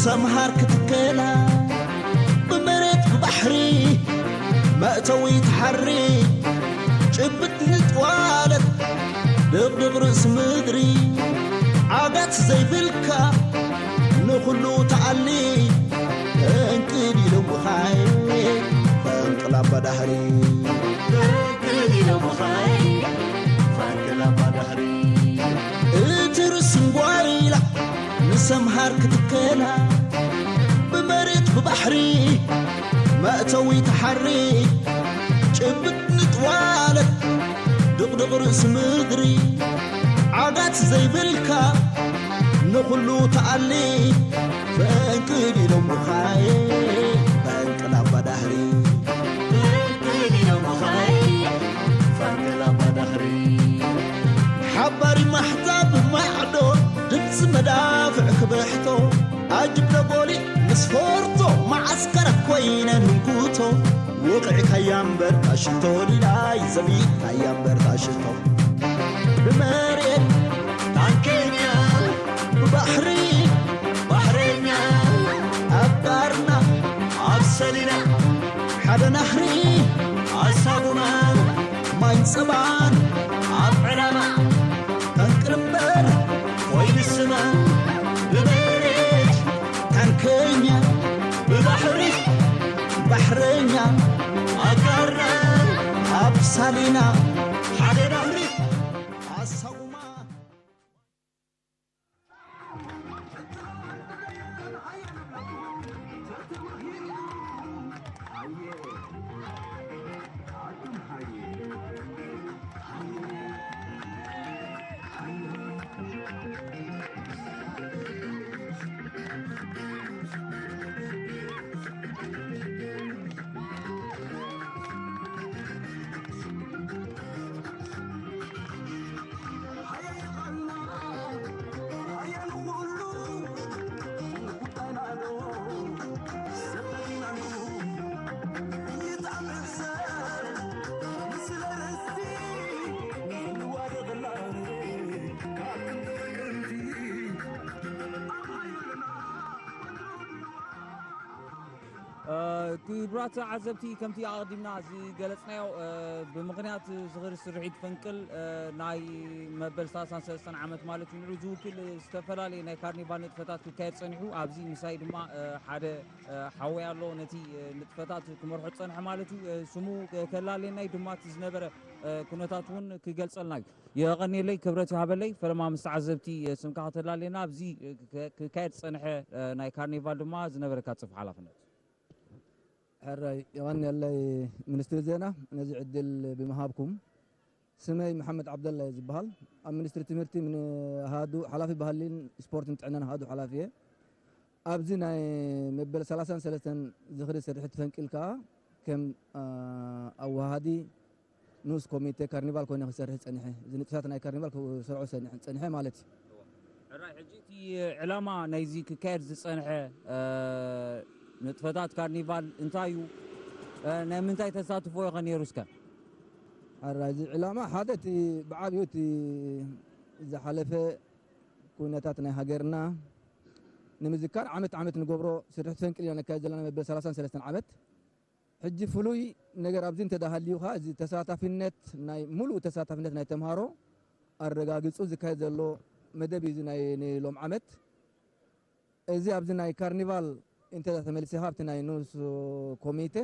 ሰምሃር ክትከላ ብመሬት ብባሕሪ መእተዊ ትሓሪ ጭብጥ ንጥዋለት ድቕድቕ ርእሲ ምድሪ ዓጋት ዘይብልካ ንኹሉ ተኣሊ ፈንቅል ኢሎምኻይ ፈንቅል ኣባ ዳህሪ ፈንቅል ኢሎምኻይ ፈንቅል ኣባ ዳህሪ እቲ ርእሲ እንጓይላ ንሰምሃር ክትከላ ብመሬት ብባሕሪ መእተዊ ተሓሪ ጭብጥ ንጥዋለት ድቕድቕ ርእሲ ምድሪ ዓጋት ዘይብልካ ንኹሉ ተኣሊ ፈንቅል ኢሎምኻይ ፈንቅል ኣባ ዳህሪ ፈንቅል ኢሎምኻይ ፈንቅል ኣባ ዳህሪ ሓባሪ ማሕዛብ ማዕዶ ድምፂ መዳፍዕ ክብሕቶ ኣጅብ ደጎሊ ምስ ፎርቶ መዓስከር ኮይነ ንንኩቶ ውቕዕካያ እምበር ታሽቶ ሊላይ ዘቢጥካያ እምበር ታሽቶ ብመሬት ታንከኛ ብባሕሪ ባሕረኛ ኣብ ዳርና ኣብ ሰሊና ሓደ ናህሪ ኣሳጉማ ማይ ጸባን ኣብ ዕላማ ፈንቅል እምበር ኮይኑ ስማ ብመሬት ታንከኛ ብባሕሪ ባሕረኛ ኣጋርና ኣብ ሳሊና ሓደ ናህሪ ኣሳጉማ ክቡራት ተዓዘብቲ፣ ከምቲ ኣቐዲምና ዝገለጽናዮ፣ እ፣ ብምኽንያት ዝኽሪ ስርሒት ፈንቅል፣ እ፣ ናይ መበል ሰላሳን ሰለስተን ዓመት ማለት እዩ፣ ንዑ ዝውክል ዝተፈላለየ ናይ ካርኒቫል ንጥፈታት ክካየድ ጸኒሑ። ኣብዚ ምሳይ ድማ፣ እ፣ ሓደ፣ እ፣ ሓወይ ኣሎ፣ ነቲ፣ እ፣ ንጥፈታት ክመርሖ ዝጸንሐ ማለት እዩ። እ፣ ስሙ ከላልየና እዩ ድማ እቲ ዝነበረ፣ እ፣ ኩነታት እውን ክገልጸልና እዩ። የቐንየለይ፣ ክብረት ይሃበለይ። ፈለማ ምስ ተዓዘብቲ፣ እ፣ ስምካ ከተላልየና ኣብዚ፣ እ፣ ክካየድ ዝጸንሐ፣ እ፣ ናይ ካርኒቫል ድማ ዝነበረካ ጽፍሒ ሓላፍነት። ሕራይ የቐንየለይ ሚኒስትሪ ዜና ነዚ ዕድል ብምሃብኩም። ስመይ መሓመድ ዓብደላ እየ ዝበሃል። ኣብ ሚኒስትሪ ትምህርቲ ምን-፣ ሃዱ ሓላፊ ባህልን ስፖርትን ጥዕናን ሃዱ ሓላፊ እየ። ኣብዚ ናይ መበል ሰላሳን ሰለስተን ዝኽሪ ስርሒት ፈንቂል ከኣ ከም፣ አ፣ ኣወሃሃዲ ንኡስ ኮሚቴ ካርኒቫል ኮይነ ክሰርሕ ጸኒሐ። እዚ ንጥፈታት ናይ ካርኒቫል ክሰርዖ ጸኒሐ፣ ጸኒሐ ማለት እዩ። ሕራይ፣ ሕጂ እቲ ዕላማ ናይዚ ክካየድ ዝጸንሐ፣ እ፣ ንጥፈታት ካርኒቫል እንታይ እዩ? እ፣ ናይ ምንታይ ተሳትፎ እዩ ከ ነይሩ እስከ? ሕራይ፣ እዚ ዕላማ ሓደ እቲ ብዓብዩ እቲ ዝሓለፈ ኩነታት ናይ ሃገርና ንምዝካር ዓመት ዓመት ንገብሮ ስርሕቲ ፈንቅል ኢና ነካየድ ዘለና መበል ሰላሳን ሰለስተን ዓመት። ሕጂ ፍሉይ ነገር ኣብዚ እንተ ደኣ ሃልዩ ኸኣ፣ እዚ ተሳታፊነት ናይ፣ ሙሉእ ተሳታፊነት ናይ ተምሃሮ ኣረጋጊጹ ዝካየድ ዘሎ መደብ እዩ፣ እዚ ናይ፣ ናይ ሎም ዓመት። እዚ ኣብዚ ናይ ካርኒቫል እንተ ደኣ ተመሊሰ፣ ካብቲ ናይ ንኡስ ኮሚቴ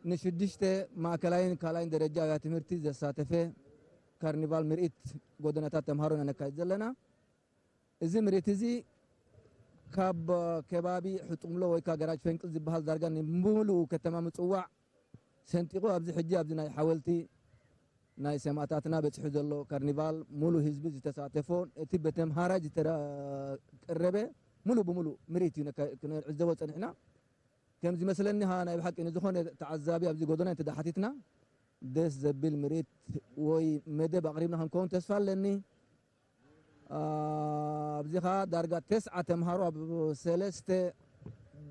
ንሽዱሽተ ማእከላይን ካልኣይን ደረጃ ኣብያተ ትምህርቲ ዘሳተፈ ካርኒቫል ምርኢት ጎደናታት ተምሃሮ ኢና ነካይድ ዘለና። እዚ ምርኢት እዚ ካብ ከባቢ ሕጡምሎ ወይ ከኣ ገራጅ ፈንቅል ዝበሃል ዳርጋ ንምሉእ ከተማ ምጽዋዕ ሰንጢቑ ኣብዚ ሕጂ ኣብዚ ናይ ሓወልቲ ናይ ሰማእታትና በጺሑ ዘሎ ካርኒቫል ሙሉ ህዝቢ ዝተሳተፎ እቲ ብተምሃራይ ዝተቀረበ ሙሉ ብሙሉ ምርኢት እዩ ነካ-፣ ክንዕዘቦ ጸኒሕና። ከም ዝመስለኒ ኸኣ ናይ ብሓቂ ንዝኾነ ተዓዛቢ ኣብዚ ጎደና እንተ ሓቲትና ደስ ዘብል ምርኢት ወይ መደብ ኣቕሪብና ክንከውን ተስፋ ኣለኒ። ኣ፣ ኣብዚ ኸኣ ዳርጋ ተስዓ ተምሃሮ ኣብ ሰለስተ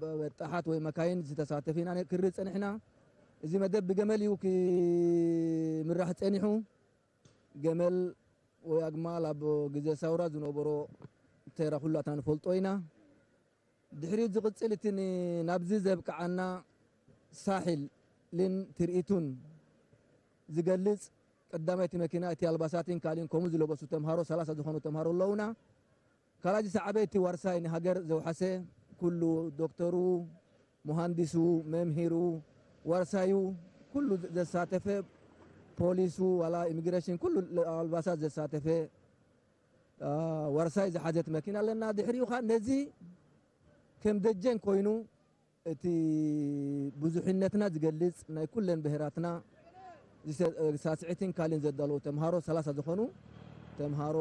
በ-፣ በጣሓት ወይ መካይን ዝተሳተፉ ኢና ነ-፣ ክርኢ ጸኒሕና። እዚ መደብ ብገመል እዩ ክምራሕ ጸኒሑ። ገመል ወይ ኣግማል ኣብ ግዜ ሳውራ ዝነበሮ ተራ ኩላትና ንፈልጦ ኢና። ድሕሪኡ ዝቕጽል እቲ ን-፣ ናብዚ ዘብቅዓና ሳሕልን ትርኢቱን ዝገልጽ ቀዳማይ እቲ መኪና፣ እቲ ኣልባሳትን ካልእን ከምኡ ዝለበሱ ተምሃሮ፣ ሰላሳ ዝኾኑ ተምሃሮ ኣለዉና። ካልኣይ ዝሰዓበ እቲ ዋርሳይ ንሃገር ዘውሓሰ ኩሉ ዶክተሩ፣ መሃንዲሱ፣ መምሂሩ፣ ዋርሳዩ፣ ኩሉ ዘሳተፈ፣ ፖሊሱ ዋላ ኢሚግሬሽን ኩሉ ኣልባሳት ዘሳተፈ፣ አ፣ ዋርሳይ ዝሓዘት መኪና ኣለና። ድሕሪኡ ኸኣ ነዚ ከም ደጀን ኮይኑ እቲ ብዙሕነትና ዝገልጽ ናይ ኩለን ብሄራትና ዝሰ-፣ ሳስዒትን ካልእን ዘዳለዉ ተምሃሮ ሰላሳ ዝኾኑ ተምሃሮ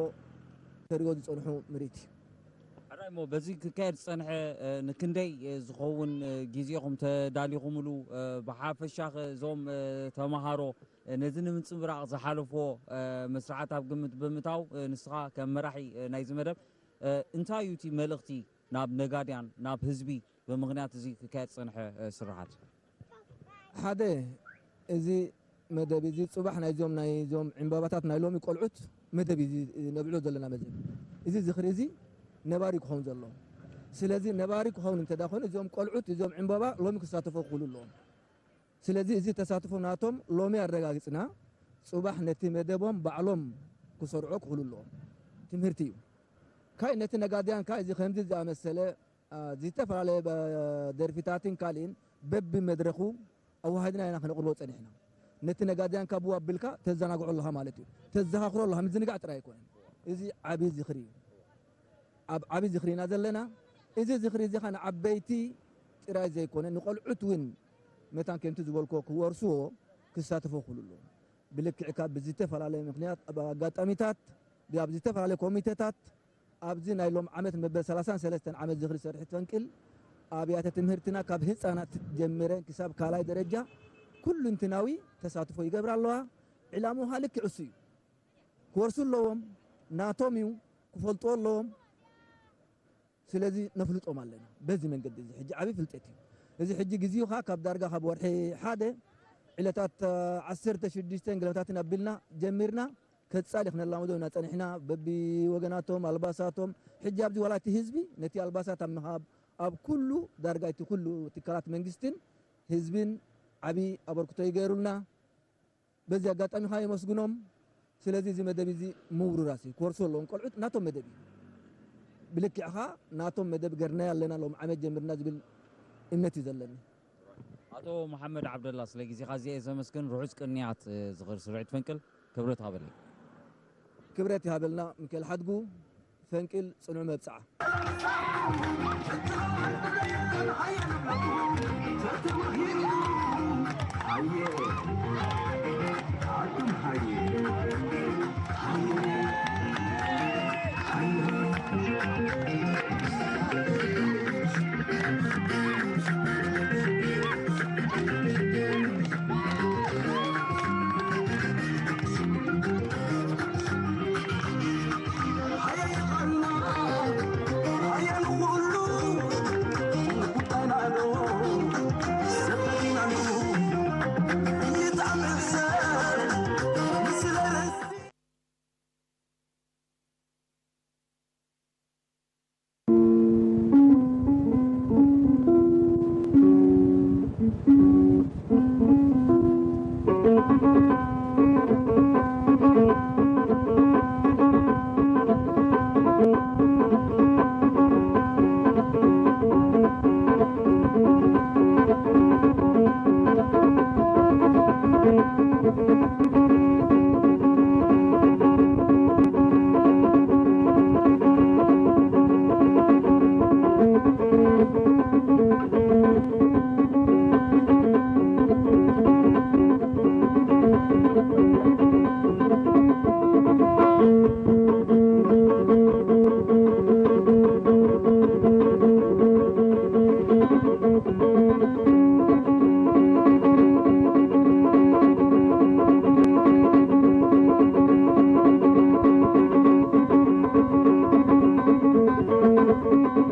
ተሪኦ ዝጸንሑ ምርኢት እዩ። ሕራይ እሞ በዚ ክካየድ ዝጸንሐ፣ እ፣ ንክንደይ፣ እ፣ ዝኸውን፣ እ፣ ግዜ ኢኹም ተዳሊኹምሉ? እ፣ ብሓፈሻ ኸ እዞም፣ እ፣ ተምሃሮ፣ እ፣ ነዚ ንምንጽብራቕ ዝሓለፍዎ፣ እ፣ መስርዓት ኣብ ግምት ብምእታው፣ እ፣ ንስኻ ከም መራሒ፣ እ፣ ናይዚ መደብ፣ እ፣ እንታይ እዩ እቲ መልእኽቲ ናብ ነጋድያን፣ ናብ ህዝቢ ብምኽንያት እዚ ክካየድ ዝጸንሐ፣ እ፣ ስርሓት? ሓደ፣ እዚ መደብ እዚ ጽባሕ ናይዞም፣ ናይዞም ዕምባባታት ናይ ሎሚ ቆልዑት መደብ እዩ፣ እዚ ነብዕሎ ዘለና መደብ። እዚ ዝኽሪ እዚ ነባሪ ክኸውን ዘለዎ። ስለዚ ነባሪ ክኸውን እንተ ደኣ ኮይኑ፣ እዞም ቆልዑት፣ እዞም ዕምባባ ሎሚ ክሳተፉ ክኽእሉ ኣለዎም። ስለዚ እዚ ተሳትፎ ናቶም ሎሚ ኣረጋጊጽና፣ ጽባሕ ነቲ መደቦም ባዕሎም ክሰርዖ ክኽእሉ ኣለዎም። ትምህርቲ እዩ። ካይ ነቲ ነጋድያን፣ ካይ እዚ ከምዚ ዝኣመሰለ፣ አ፣ ዝተፈላለየ፣ አ፣ ደርፊታትን ካልእን በቢ መድረኹ ኣዋሃድና ኢና ክነቕርቦ ጸኒሕና። ነቲ ነጋድያን ካብኡ ኣቢልካ ተዘናግዖ ኣለኻ ማለት እዩ። ተዘኻኽሮ ኣለኻ፣ ምዝንጋዕ ጥራይ ኣይኮነን። እዚ ዓቢ ዝኽሪ እዩ። ኣብ ዓቢ ዝኽሪ ኢና ዘለና። እዚ ዝኽሪ እዚ ኸኣ ንዓበይቲ ጥራይ ዘይኮነ፣ ንቖልዑት እውን መታን ከምቲ ዝበልኩዎ ክወርስዎ፣ ክሳተፎ ክኽእሉ ኣለዎም። ብልክዕ ካብ ብዝተፈላለየ ምኽንያት፣ ኣብ ኣጋጣሚታት፣ ኣብ ዝተፈላለየ ኮሚቴታት፣ ኣብዚ ናይ ሎም ዓመት መበል ሰላሳን ሰለስተን ዓመት ዝኽሪ ሰርሒት ፈንቅል ኣብያተ ትምህርትና ካብ ህጻናት ጀሚረን ክሳብ ካልኣይ ደረጃ ኩሉንትናዊ ተሳትፎ ይገብራ ኣለዋ። ዕላምኡ ኸኣ ልክዕ እሱ እዩ። ክወርሱ ኣለዎም፣ ናቶም እዩ፣ ክፈልጥዎ ኣለዎም። ስለዚ ነፍልጦም ኣለና በዚ መንገዲ እዚ። ሕጂ ዓቢ ፍልጠት እዩ። እዚ ሕጂ ግዜኡ ኸኣ ካብ ዳርጋ ካብ ወርሒ ሓደ ዕለታት፣ አ፣ ዓሰርተ ሽዱሽተ ገለታትን ኣቢልና ጀሚርና ከጻሊ ክነላምዶ ኢና ጸኒሕና። በቢ ወገናቶም ኣልባሳቶም፣ ሕጂ ኣብዚ ዋላ እቲ ህዝቢ ነቲ ኣልባሳት ኣብ ምሃብ ኣብ ኩሉ ዳርጋ እቲ ኩሉ ትካላት መንግስትን ህዝብን ዓቢ ኣበርክቶ ይገይሩልና። በዚ ኣጋጣሚ ኸኣ የመስግኖም። ስለዚ እዚ መደብ እዚ ምውርራስ እዩ። ክወርሱ ኣለዎም ቆልዑት፣ ናቶም መደብ እዩ። ብልክዕ ኸኣ ናቶም መደብ ገርናዮ ኣለና፣ ሎም ዓመት ጀምርና ዝብል እምነት እዩ ዘለኒ። ኣቶ መሓመድ ዓብደላ፣ ስለ ግዜኻ ኣዝየ እየ ዘመስግን። ርሑስ ቅንያት፣ እ፣ ዝኽሪ ስርዒት ፈንቅል። ክብረት ሃበለይ። ክብረት ይሃበልና ሚካኤል ሓድጉ። ፈንቅል ጽኑዕ መብጽዓ።